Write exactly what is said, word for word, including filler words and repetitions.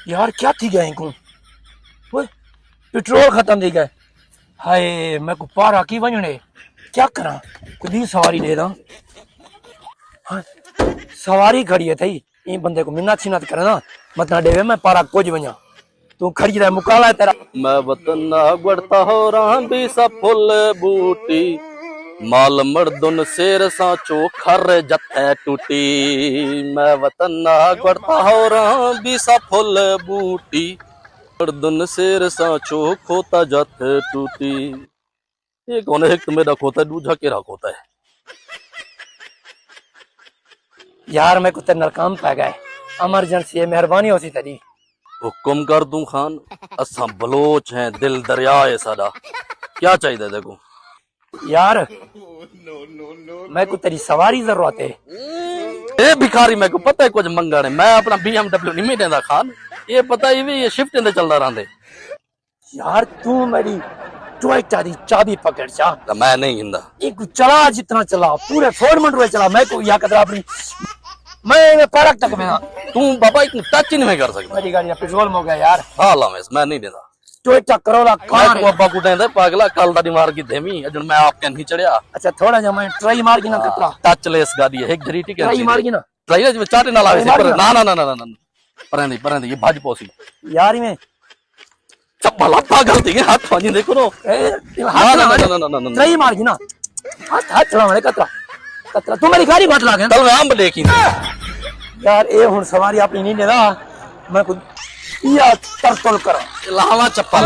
یار، کیا تھی ڳیا اینکوں؟ اوئے، پٹرول ختم تھی ڳئے۔ ہائے، میکوں پارا کی ونڄݨے؟ کیا کراں؟ کوئی ٻی سواری ݙے ݙاں۔ ہائے، سواری کھڑی ہے تھئی، ایں بندے کوں منت شنت کرینداں، مت نہ ݙیوے میں پارا کجھ ونڄاں۔ توں کھڑی رہ، مکالا ہے تیرا۔ میں وطن نہ گڑتا ہو راں بی سا پھل بوٹی، مال مردن سیر ساں چو کھر جتھے ٹوٹی۔ میں وطن نہ گڑتا ہو راں بی سا پھل بوٹی، مردن سیر ساں چو کھوتا جتھے ٹوٹی۔ یہ کون ہے؟ ایک تو میرا کھوتا ہے، دوجھا کیرا کھوتا ہے؟ یار، میکوں تیرے نال کم پے ڳئے، ایمرجنسی ہے، مہربانی ہوسی تیݙی۔ حکم کر توں خان، اساں بلوچ ہیں، دل دریا ہے ساݙا۔ کیا چاہیدا ہے تیکوں؟ یار، میکوں تیݙی سواری ضرورت ہے۔ اے بھکاری میکوں پتہ ہے کجھ منگݨ ہے، میں اپݨا بی ایم ڈبلیو نہیں ݙیندا خان، یہ پتہ ہی وی یہ شفٹیں تے چلدا رہندے۔ یار، توں میݙی ٹوئٹا دی چابی پکڑ چا۔ تاں میں نہیں گھندا۔ اینکوں چلا، جتنا چلا، پورے فور منڈوے چلا، میکوں یا قدر اپݨی، میں ایویں پارک تک وینداں۔ توں بابا ایکوں ٹچ ہی نہیں کر سڳدا۔ میݙی گاڑی دا پٹرول مک ڳیا یار۔ ہاں لاویں، میں نہیں ݙیندا۔ ٹوئٹا کرولا میں کار کو ہے۔ ابا کو ݙیندا پاگلا، کل دا ݙینہوار کی دھیمی، اڄݨ میں آپ کہیں چڑھیا۔ اچھا، تھوڑا جیہا میں ٹرائی مار گھناں ہاں، کترا۔ ٹچ لیس گاݙی ہے، ہک جھریٹی کہیں ٹرائی چیز مار ہے۔ گھناں۔ ٹرائی ہے، جی میں چاٹے نال آوے سی، پر نہ، نہ، نہ، نہ، نہ، نہ۔ پریں دی، پریں دی، یہ بھڄ پوسی۔ یار، ایویں چپل آ پاگل تھی ڳئے، ہتھ ونڄ ݙیکھو نو۔ اے، ہتھ نہ، نہ، نہ، نہ، نہ، نہ، نہ، نہ۔ ٹرائی مار گھناں۔ ہتھ، ہتھ چھڑاوݨے قطرہ۔ قطرہ، توں میݙی گاڑی بھٹ لا ڳئے۔ چل میں امب ݙیکھیں۔ یار، اے ہݨ سواری اپݨی نہیں ݙیندا۔ میکوں یا ترتل کراں۔ لاواں چپل۔